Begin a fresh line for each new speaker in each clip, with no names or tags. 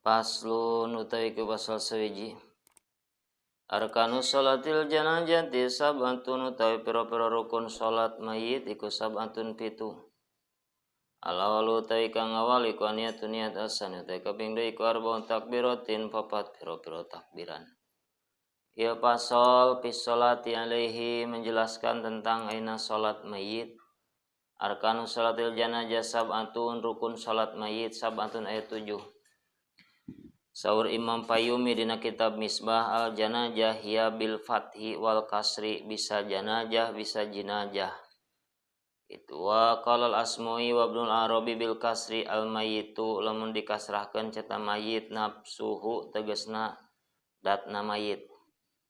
Faslun utawi ku pasal sawiji. Arkanu sholatil janazati sab'atun utawi pira-pira rukun salat mayit iku sab'atun 7. Al-awalu utawi kang awal iku niatun niat asan utawi kaping 2 iku arba'un takbiratin 4 pira-pira takbiran. Ieu pasal fi sholati alaihi menjelaskan tentang aina salat mayit. Arkanu sholatil janazah sab'atun rukun salat mayit sab'atun ayat 7. Saur Imam Fayumi dina kitab Misbah al janazah hiya bil fathi wal kasri bisa janazah bisa jinazah. Itu wa qala al Asma'i wa Ibnul Arabi bil kasri al mayyitu lamun dikasrahkeun ceta mayit nafsuhu tegasna datna mayit.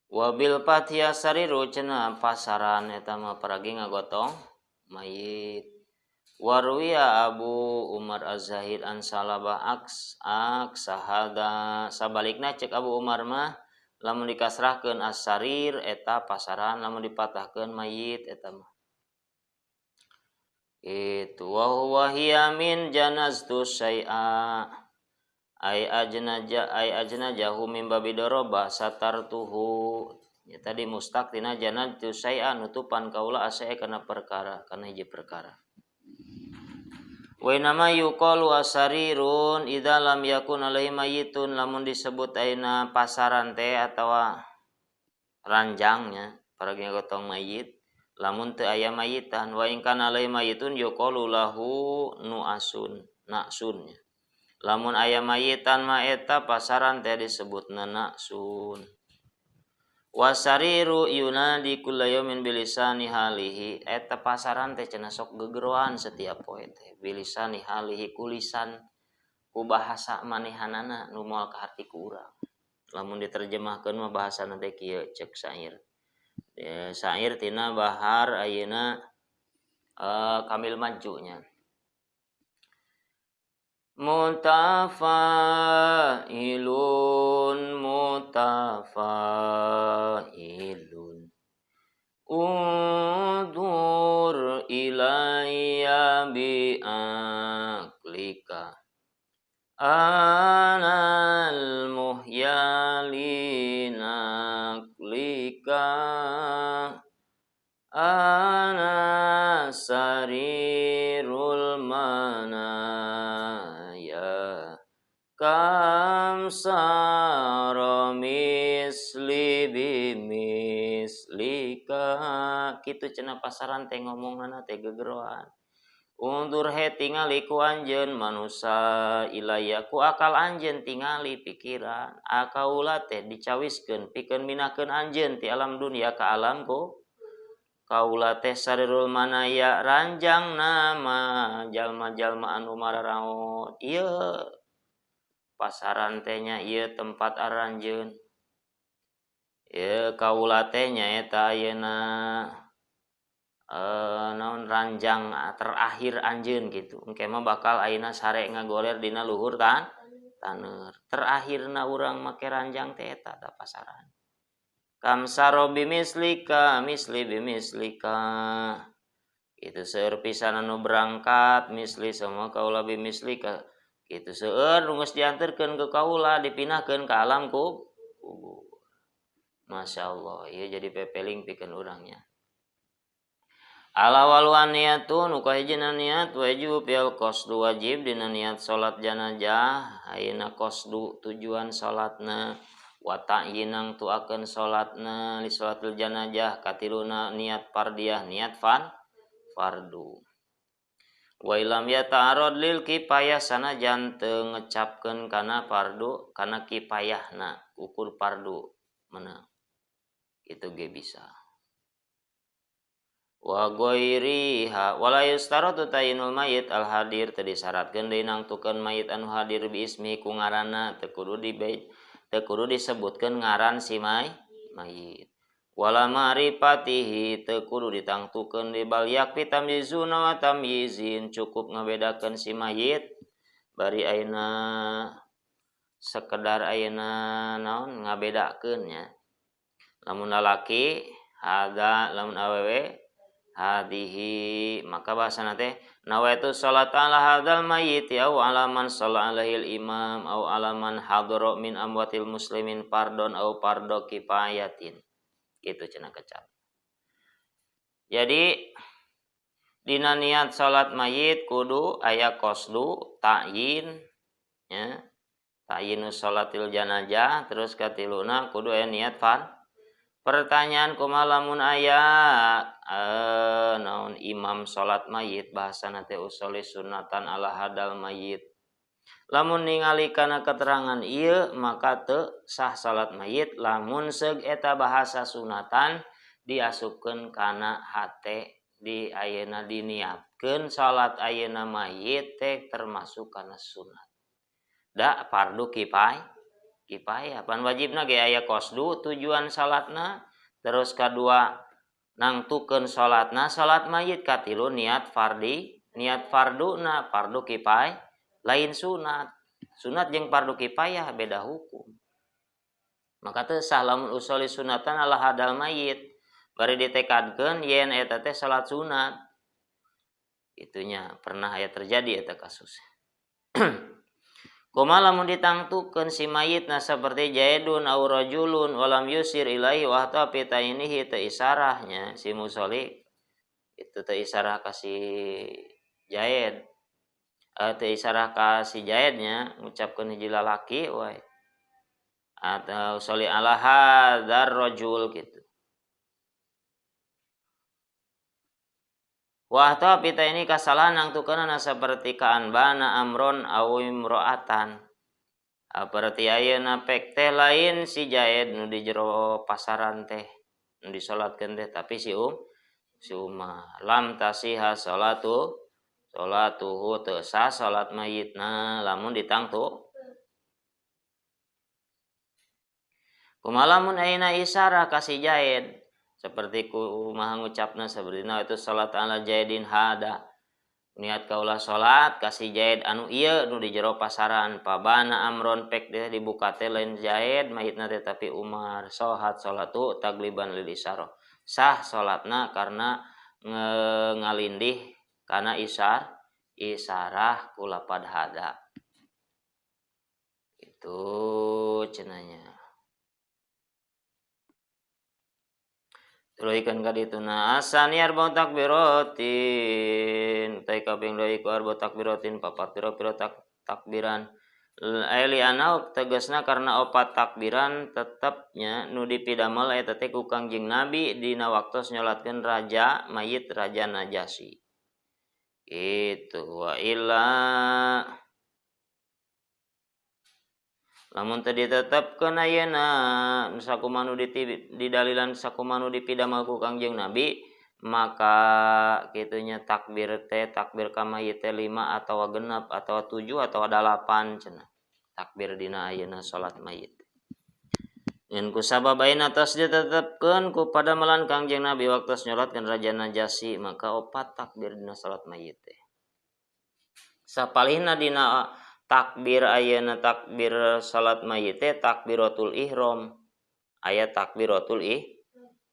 Wa bil fathi asariru cenah pasaran eta mah paragi ngagotong mayit. Warwiya Abu Umar Az-Zahid an Salabah aks aksahada sabalikna cek Abu Umar mah lamun dikasrahkeun as-sarir eta pasaran lamun dipatahkeun mayit eta mah. Itu wa huwa hiya min janaztu syai'a ay ajnaja ay ajnajahu min babi daraba satartuhu. Ya tadi mustaq tina janaztu syai'a nutupan kaula asai kana perkara kana hiji perkara. Wa inama yuqalu asarirun idza lam yakun alaihi mayitun lamun disebut ayeuna pasaran teh atawa ranjangnya paragi gotong mayit lamun teu aya mayitan wa in kana alaihi mayitun yuqalu lahu nu'asun na'sun. Lamun aya mayitan mah eta pasaran teh disebutna na'sun. Wasariru yunadi kulla yaumin bilisani halihi eta pasaran teh cenah sok gegeroan setiap poe teh bilisani halihi kulisan ku bahasa manehanana nu moal kaharti ku urang. Lamun diterjemahkeun mah bahasana teh kieu cek syair. Syair tina bahar ayeuna kamil majunya. Mutafailun mutafailun undur ilayya biaklika anal muhyali naklika ana sarirul manaya kam sara misli bimislika. Kitu cenah pasaran teh ngomongna teh gegeroan. Undur he tingali ku anjeun manusa ilaya ku akal anjeun tingali pikiran akaula teh dicawiskeun pikeun minakeun anjeun ti alam dunia ka alam ku kaula teh sarirul manaya ranjang nama jalma-jalma anu mararaot ieu pasaran teh nya ieu tempat aranjeun ieu kaula teh nyaeta ayeuna naon ranjang terakhir anjeun gitu engke mah bakal ayeuna sare ngagoler dina luhur taneur terakhirna urang make ranjang teh eta da pasaran. Kam saro bimislika misli bimislika itu seueur pisan anu berangkat misli semua kaula bimislika kitu seueur nu geus dianterkeun ke kaula dipindahkeun ka alam kubur. Masyaallah ieu jadi pepeling pikeun urangnya. Alawaluan niatun nu kahijina niat wajib fil qasdu wajib dina niat salat janazah ayeuna qasdu tujuan salatna wa ta'yinang tuakeun salatna li salatil janazah katiluna niat fardiyah niat fardu. Wa ilam yata'arad lil kifayah sanajan teu ngecapkeun kana fardu kana kifayahna ukur fardu menang itu ge bisa. Wa ghairiha wala yustaratu ta'yinul mayit al hadir teu disyaratkeun deui nangtukeun mayit anu hadir bi ismi ku ngaranna teu kudu di teu kudu disebutkeun ngaran si mayit. Wala ma'rifatihi teu kudu ditangtukeun di bal yakfi tamyizuna wa tamyizin cukup ngabedakeun si mayit bari ayeuna sekedar ayeuna naon ngabedakeun nya. Lamun lalaki hada lamun awewe hadihi maka bahasana teh Nawaitu salat ala hadzal mayyit au ala man shalla alaihi imam au ala man hadara min amwatil muslimin fardon au fardo kifayatin. Gitu cenah kecap. Jadi dina niat salat mayit kudu aya qasdu ta'yin ya. Ta'yinu salatil janazah terus katiluna kudu aya niat fard. Pertanyaan kumaha lamun aya naon imam salat mayit bahasana teh usolli sunatan ala hadal mayit. Lamun ningali kana keterangan ieu maka teu sah salat mayit lamun seug eta bahasa sunatan diasupkeun kana hate di ayeuna diniatkeun salat ayeuna mayit teh termasuk kana sunat. Da fardu kifayah. Kifayah pan wajibna ge aya qasdu tujuan salatna terus kadua nangtukeun salatna salat mayit katilu niat fardi niat farduna fardu kifayah lain sunat. Sunat jeung fardu kifayah beda hukum. Maka teu sah lamun usolli sunatan ala hadal mayit bari ditekadkeun yen eta teh salat sunat. Itunya pernah aya terjadi eta kasus. Kumaha lamun ditangtukeun si mayitna seperti jaidun au rajulun walam yusir ilaihi wa hatta fi ta'inihi teu isarahnya si musolli itu teu isarah ka si Jaid. Teu isarah ka si Jaidnya ngucapkeun hiji lalaki wae atau sholli ala hadzal rajul gitu. Wah tapi ta ini kasalahan nangtukeunana seperti kaan bana amron aw imro'atan. Berarti ayeuna pek teh lain si Jaid nu di jero pasaran teh nu disolatkeun teh tapi si si Umar lam tasiha salatuhu teu sah salat mayitna lamun ditangtu. Kumaha lamun ayeuna isarah ka si Jaid seperti kumaha ngucapna seperti itu salat ala Jaidin hada niat kaulah salat kasih Jaid anu ieu nu di jero pasaran pabana amron pek teh dibuka teh lain Jaid mayitna teh tapi Umar salat salatu tagliban lil isyarah sah salatna karena ngalindih kana isarah kulapad hada itu cenanya. Tuluikeun ka dituna asani arba takbiratin tai kaping deui ku arba takbiratin papat pira-pira takbiran eli anau tegasna karena opat takbiran tetepnya nu dipidamel eta teh ku Kangjeng Nabi dina waktos nyolatkeun raja mayit raja Najasyi gitu wa illa lamun teu ditetepkeun ayeuna sakumaha nu didalilan sakumaha nu dipidamel ku Kangjeng Nabi maka kitunya takbir teh takbir ka mayit teh 5 atawa 6 atawa 7 atawa 8 cenah takbir dina ayeuna salat mayit. Ngan ku sabab ayeuna tos ditetepkeun ku padamelan Kangjeng Nabi waktos nyolatkeun Raja Najasyi maka opat takbir dina salat mayit teh. Sapalihna dina takbir ayeuna takbir salat mayit teh takbiratul ihram aya takbiratul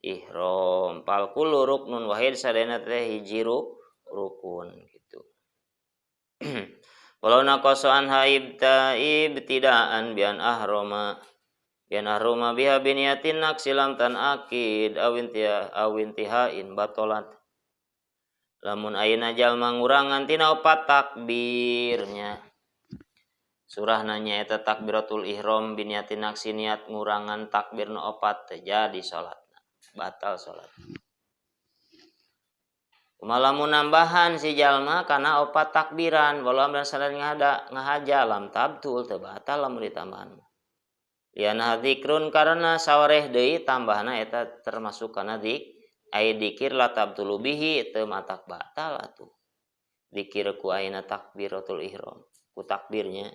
ihram fal kullu ruknun wahid sadayana teh hiji rukun gitu. Walau naqasa anha ibtidaan bian ahrama biha biniyatin naqsilam tan akid awintihain batolat. Lamun ayeuna jalma ngurangan tina opat takbirnya surah nanya eta takbiratul ihram biniyatin naqsi niat ngurangan takbir nu opat teh jadi salatna batal salat. Kumaha lamun nambahan si jalma kana opat takbiran walau amran sadar ngahaja lam tabtul teu batal lamun ditambahan. Liana dzikrun karena sawareh deui tambahna eta termasuk kana ai dikir la tabtulu bihi teu matak batal atuh. Dikir ku ayeuna takbiratul ihram ku takbirnya.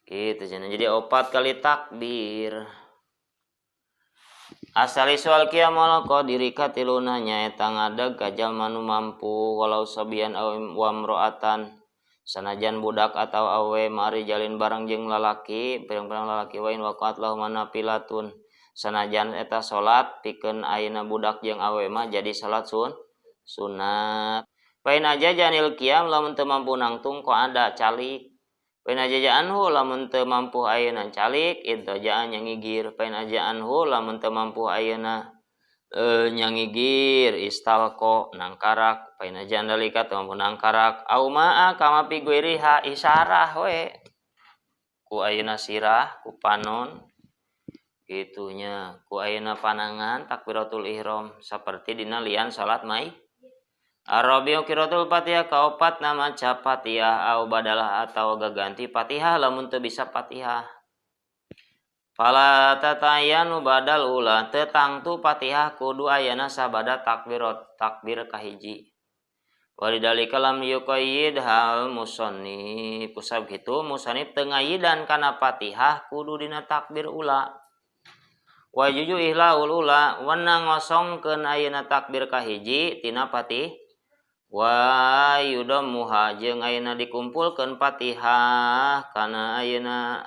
Gitu cenah. Jadi opat kali takbir. Asali soal qiyamul qadiri katiluna nyaeta ngadeg ka jalma nu mampu walau sabian aw wamroatan sanajan budak atau awe mari jalin bareng jeung lalaki pirang-pirang lalaki wain waqat lahum nafilatun sanajan eta salat pikeun ayeuna budak jeung awe mah jadi salat Sunat. Pain aja janil qiyam lamun teu mampu nangtung ko ada calik. Pain aja anhu lamun teu mampu ayeuna calik idtajaan nyangigir. Pain aja anhu lamun teu mampu ayeuna nyangigir istalqo nangkarak. Pain aja andalika teu mampu nangkarak au maa kama pi guiriha isarah we ku ayeuna sirah ku panon gitunya ku ayeuna panangan takbiratul ihram saperti dina lian salat mai. Arabiu qiraatul Fatihah kaopat nama maca Fatihah au badalah atau gaganti Fatihah lamun teu bisa Fatihah. Fala tatayanu badal ula teu tangtu Fatihah kudu ayana sabada takbirat takbir kahiji. Walidalika lam yuqayyid hal musannif kusab kitu musannif teu ngayidan kana Fatihah kudu dina takbir ula. Wa juju ihlaul ula wenang ngosongkeun ayeuna takbir kahiji tina Fatihah. Wa yudammuha jeung ayeuna dikumpulkeun Fatihah kana ayeuna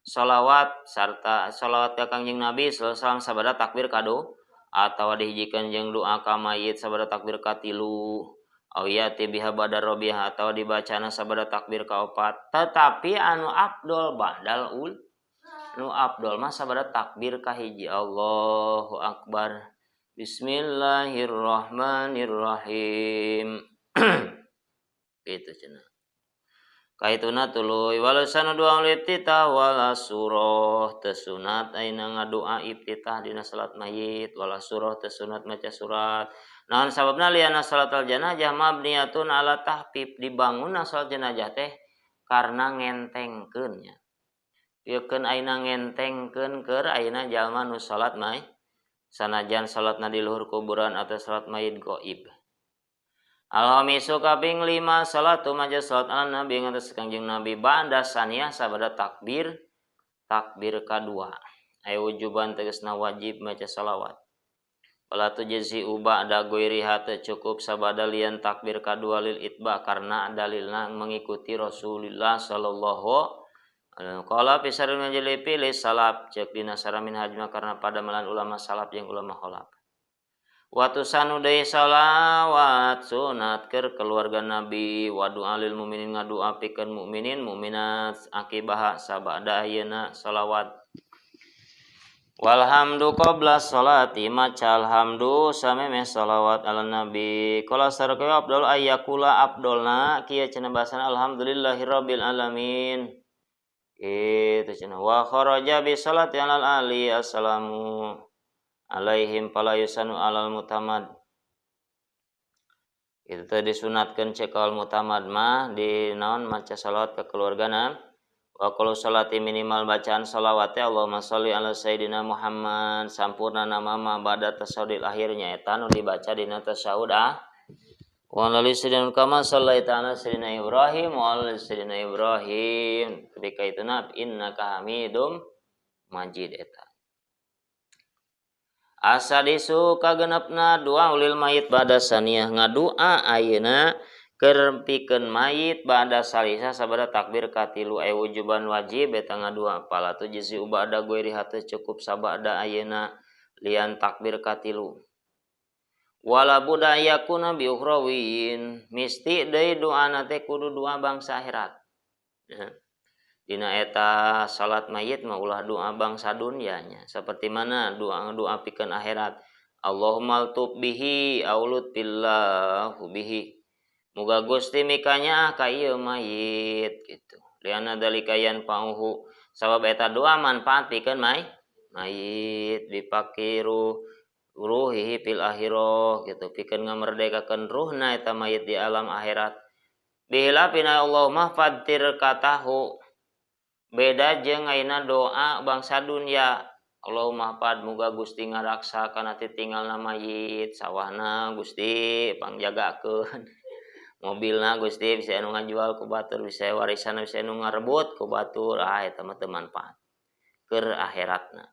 shalawat sarta shalawat ka Kangjeng Nabi sallallahu alaihi wasallam sabada takbir kadu atawa dihijikeun jeung doa ka mayit sabada takbir katilu au yati biha badar rabiah atawa dibacana sabada takbir kaopat. Tetapi anu afdol badal ul nu afdol mah sabada takbir kahiji. Allahu akbar. Bismillahirrahmanirrahim. Gitu cenah. Kaituna tuluy walasana doa iftitah wala surah teu sunat ayeuna ngadoa iftitah dina salat mayit wala surah teu sunat maca surat. Naon sababna liana salatul janazah mabniatun ala tahfif dibangunna salat jenazah teh karena ngentengkeun nya. Pikeun ayeuna ngentengkeun keur ayeuna jalma nu salat mayit sanajan salatna di luhur kuburan atau salat mayit gaib. Alhamisu kaping 5 salatu maja salat ala nabi ngatas Kangjeng Nabi ba'da saniyah sabada takbir takbir kadua. Aya wujuban tegasna wajib maca salawat. Wala tujzi ba'da ghairiha teu cukup sabada lian takbir kadua lil itba karena dalilna mengikuti Rasulullah sallallahu alaihi wasallam. Qala fi syaril majlifi li salaf cek dina saramin hajma karena pada malan ulama salaf jeung ulama khalaf. Watu sanu deui salawat sunat keur keluarga Nabi wa du'a lil mukminin ngadua pikeun mukminin mukminat akibaha sabada ayeuna salawat. Walhamdu qabla salati maca alhamdu samemeh salawat ala nabi. Qala sarqa abdul ayyakula abdulna kieu cenah basana alhamdulillahirabbil alamin. Itu cenah wa kharaja bi salati alal ali assalamu alaihim fala yusanu alal mutamad. Itu teh disunatkeun cekal mutamad mah di naon maca salawat ke keluargana. Wa qulu salati minimal bacaan salawat teh Allahumma sholli ala sayidina Muhammad sampurna nama ma ba'da tasyahudil akhirnya eta nu dibaca dina tasyahud ah. Wa ala sayyidina kama shallaita ala sayyidina Ibrahim wa ala sayyidina Ibrahim ketika itu na innaka Hamidum Majid eta. Asadisu kagenepna doa ulil mayit ba'da saniyah ngadua ayeuna keur pikeun mayit ba'da salisa sabada takbir katilu aya wujuban wajib eta ngadua pala tu jizi ba'da ghairi hate cukup sabada ayeuna lian takbir katilu. Wala budayakuna bi ukhrawiyin misti deui doana teh kudu doa bangsa akhirat. Dina eta salat mayit mah ulah doa bangsa dunyanya seperti mana doa pikeun akhirat. Allahumma altub bihi aulut billahu bihi. Muga Gusti mikanya ka ieu mayit gitu. Liana dalika yanfa'uhu sabab eta doa manfaat pikeun mayit dipakiru ruhihi fil akhirah gitu pikeun ngamerdekakeun ruhna eta mayit di alam akhirat. Bihilafina Allahumma fadtir katahu. Beda jeung ayeuna doa bangsa dunya. Allahumma fad muga Gusti ngaraksa kana titinggalna mayit sawahna Gusti pangjagakeun. Mobilna Gusti bisa anu ngajual ku batur bisa warisan bisa anu ngarebut ku batur ah eta mah teu manfaat keur akhiratna.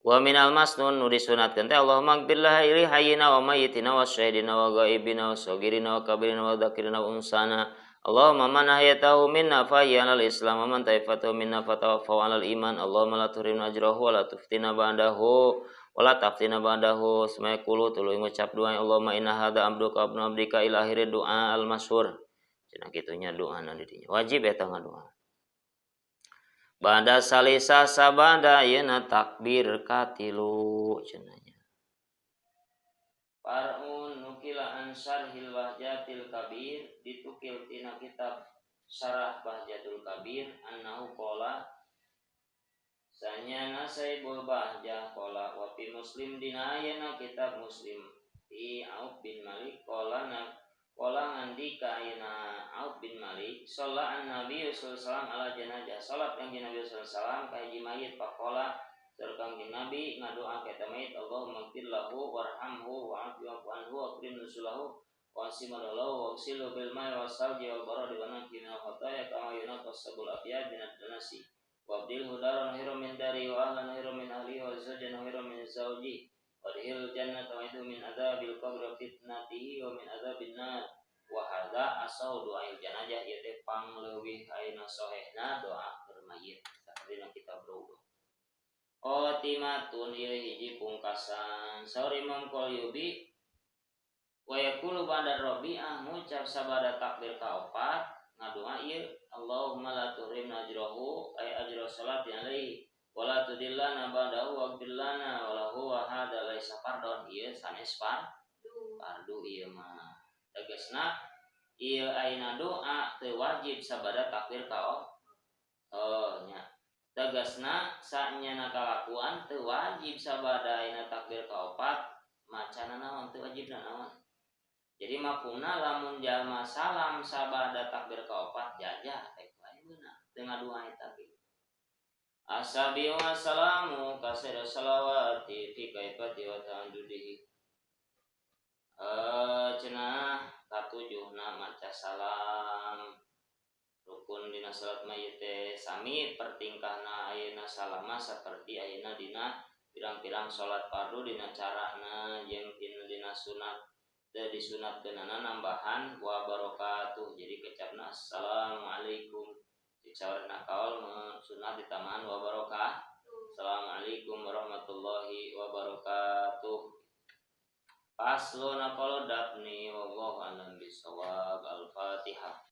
Wa minal masnun nu disunatkeun teh Allahumma ighfir li hayyina wa mayyitina wa syahidina wa ghaibina wa saghirina wa kabirina wa dzakirina wa unsana. Allahumma man ahyaytahu minna fa ahya alal islam wa man tawaffaytahu minna fatawaffahu alal iman. Allahumma la tuhrimna ajrahu wa la tuftina ba'dahu Wala taftina ba'dahu semaikulu tuluy ngucap doa Allahumma inna hadza abduka ibnu abdika ila akhir doa al masyhur. Cenah kitu nya doana di dinya. Wajib eta ngadoa. Ba'da salisa sabada yeuna takbir katilu cenah nya. Far'un nukila an syarhil Bahjatil Kabir ditukil tina kitab Syarah Bahjatul Kabir annahu qala sanyana Saibul Bahjah qala wa fi Muslim dina ayeuna kitab Muslim fi Auf bin Malik qala na qala ngandika ayeuna Auf bin Malik shalla an Nabi sallallahu alaihi wasallam ala jenazah salat kanjeng Nabi sallallahu alaihi wasallam ka hiji mayit faqala saur kanjeng Nabi ngadoa ka eta mayit Allahumma ighfir lahu warhamhu wa'fu anhu wa akrim nuzulahu wa asimalahu wa ghsilhu bil ma'i was salji wal baradi wa naqi min al khataya kama yunqas sabul abyad min ad-danasi wabdilhu daran khairan min dari wa ahlan khairan min ahlihi wa zawjan khairan min zawji wadkhilhu jannata wa idhu min adzabil qabri wa fitnatihi wa min adzabin nar wa hadza asau doa janazah ieu teh pangleuwih ayeuna sohehna doa keur mayit sapertina kitab Raudhah. Khotimatun ieu hiji pungkasan saur Imam Qalyubi wa yaqulu ba'da rabi'ah ngucap sabada takbir kaopat ngadoa ieu Allahumma la tuhrimna ajrahu ay ajra salati alaihi wa la tudillana ba'dahu waghfir lana wa lahu wa hada laisa fardhon ieu sanes fardu ieu mah tegasna ieu ayeuna doa teu wajib sabada takbir kaopat oh nya tegasna sanyana kalakuan teu wajib sabada ayeuna takbir kaopat macana naon teu wajibna naon. Jadi mafhumna lamun jalma salam sabada takbir kaopat jajah rek wae meunang teu ngadoa eta ge. Asabi wa salamu kasira salawati fi kaifati wa ta'addudihi. Cenah katujuhna maca salam rukun dina salat mayit teh sami pertingkahna ayeuna salama saperti ayeuna dina pirang-pirang salat fardu dina carana jeung dina sunat teu disunatkeunana nambahan wa barakatuh. Jadi kecapna assalamualaikum dicawarna kaul sunat ditambahan wa barakah. Assalamualaikum warahmatullahi wabarakatuh. Faslun aqalu dafni wallahu a'lam bissawab. Al-Fatihah.